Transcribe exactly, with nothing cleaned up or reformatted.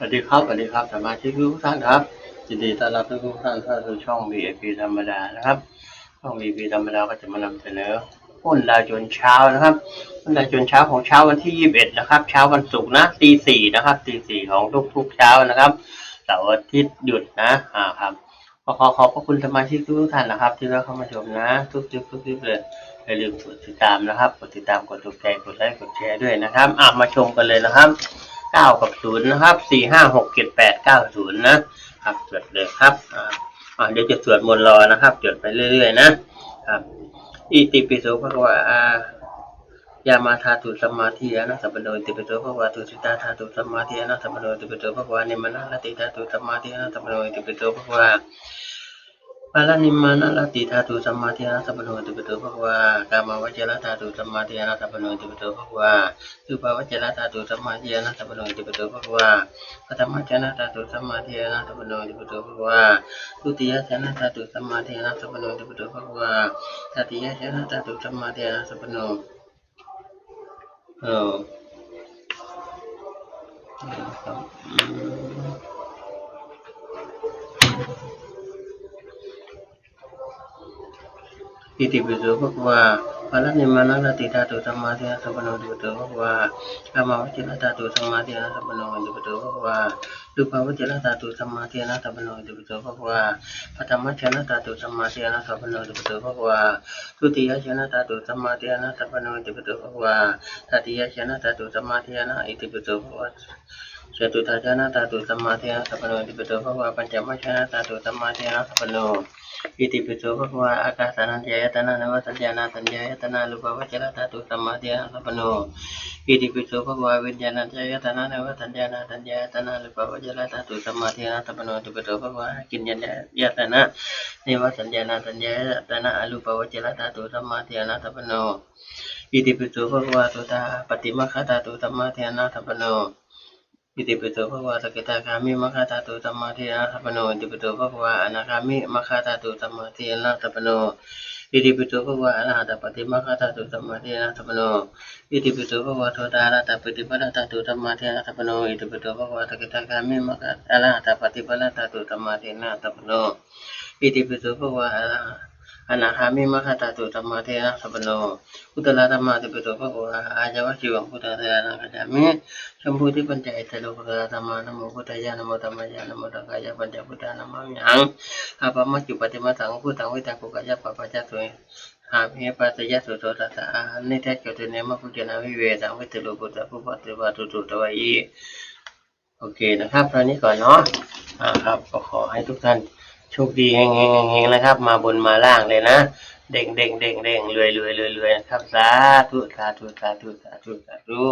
สวัสดีครับ สวัสดีครับ สมาชิกทุกท่านครับ ยินดีต้อนรับทุกท่านเข้าสู่ช่อง วีไอพี ธรรมดานะครับ ช่อง วีไอพี ธรรมดาก็จะมานำเสนอหุ้นดาวโจนส์เช้านะครับ หุ้นดาวโจนส์เช้าของเช้าวันที่ ยี่สิบเอ็ด นะครับ เช้าวันศุกร์นะ ตีสี่นะครับ ตีสี่ของทุกๆเช้านะครับ เสาร์อาทิตย์หยุดนะ อ่าครับ ก็ขอขอบพระคุณสมาชิกทุกท่านนะครับ ที่แวะเข้ามาชมนะ ทุกคลิปทุกคลิปเลย อย่าลืมกดติดตามนะครับ กดติดตาม กดถูกใจ กดไลค์ กดแชร์ด้วยนะครับ อ่ะ มาชมกันเลยนะครับ เก้า กับ ศูนย์ นะครับ สี่ ห้า หก เจ็ด แปด เก้า ศูนย์ นะครับ จดเลยครับ อ่าอ่าเดี๋ยวจะสวดมนต์รอนะครับ จดไปเรื่อยๆนะครับ Itipi so bhagavā āyāmā dhātu sammādiyānasampanno. Itipi so bhagavā tusitā dhātu sammādiyānasampanno. Itipi so bhagavā nimmānaratī dhātu sammādiyānasampanno. Itipi so bhagavā paranimmānaratī dhātu sammādiyānasampanno. Itipi so bhagavā kāmāvacara dhātu sammādiyānasampanno. Itipi so bhagavā rūpāvacara dhātu sammādiyānasampanno. Itipi so bhagavā paṭhamajjhana dhātu sammādiyānasampanno. Itipi so bhagavā dutiyajjhana dhātu sammādiyānasampanno. Itipi so bhagavā tatiyajjhana dhātu sammādiyānasampanno. เออนะครับอืม Itipi so bhagavā paranimmānaratī dhātu sammādiyānasampanno. Itipi so bhagavā kāmāvacara dhātu sammādiyānasampanno. Itipi so bhagavā rūpāvacara dhātu sammādiyānasampanno. Itipi so bhagavā paṭhamajjhana dhātu sammādiyānasampanno. Itipi so bhagavā dutiyajjhana dhātu sammādiyānasampanno. Itipi so bhagavā tatiyajjhana dhātu sammādiyāna. Itipi so bhagavā catutthajjhana dhātu sammādiyānasampanno. Itipi so bhagavā pañcamajjhana dhātu sammādiyānasampanno. Itipi so bhagavā ākāsasaññānāyatana nevasaññānāsaññāyatana rūpāvacara dhātu sammādiyānasampanno. Itipi so bhagavā viññāṇañāyatana nevasaññānāsaññāyatana rūpāvacara dhātu sammādiyānasampanno. Itipi so bhagavā ākiñcaññāyatana nevasaññānāsaññāyatana arūpāvacara dhātu sammādiyānasampanno. Itipi so bhagavā sotāpaṭimagga dhātu sammādiyānasampanno. Itipi so bhagavā sakidāgāmi magga dhātu sammādiyānasampanno. Itipi so bhagavā anāgāmi magga dhātu sammādiyānasampanno. Itipi so bhagavā arahattapaṭimagga dhātu sammādiyānasampanno. Itipi so bhagavā sotapattipaññā dhātu sammādiyānasampanno. Itipi so bhagavā sakidāgāmi magga arahattapaṭipaññā dhātu sammādiyānasampanno. Itipi so bhagavā anāgāmi magga dhātu sammādiyānasampanno. Kusalā dhammā. Itipi so bhagavā āyasmā bhūtaṃ sārānaṃ gacchāmi. Jambūdīpañca issaro kusalā dhammā. Namo buddhāya, namo dhammāya, namo saṅghāya, pañca buddhā namāmihaṃ. Appamāṇaccuppadīpajaṃ bhūtaṃ vitakkokayappapañcasū. Hāmehi pāseyya suddho satta ahaṃ nidassito. Neva kuñcaṃ na vivecaṃ vitulo buddha bhūvā divā sutto ca vāhi. โอเคนะครับ เท่านี้ก่อนเนาะ อ่าครับ ก็ขอให้ทุกท่านโชคดีเฮงๆๆๆนะครับ มาบนมาล่างเลยนะ เด้งๆๆๆรวยๆรวยๆนะครับ สาธุ สาธุ สาธุ สาธุ สาธุ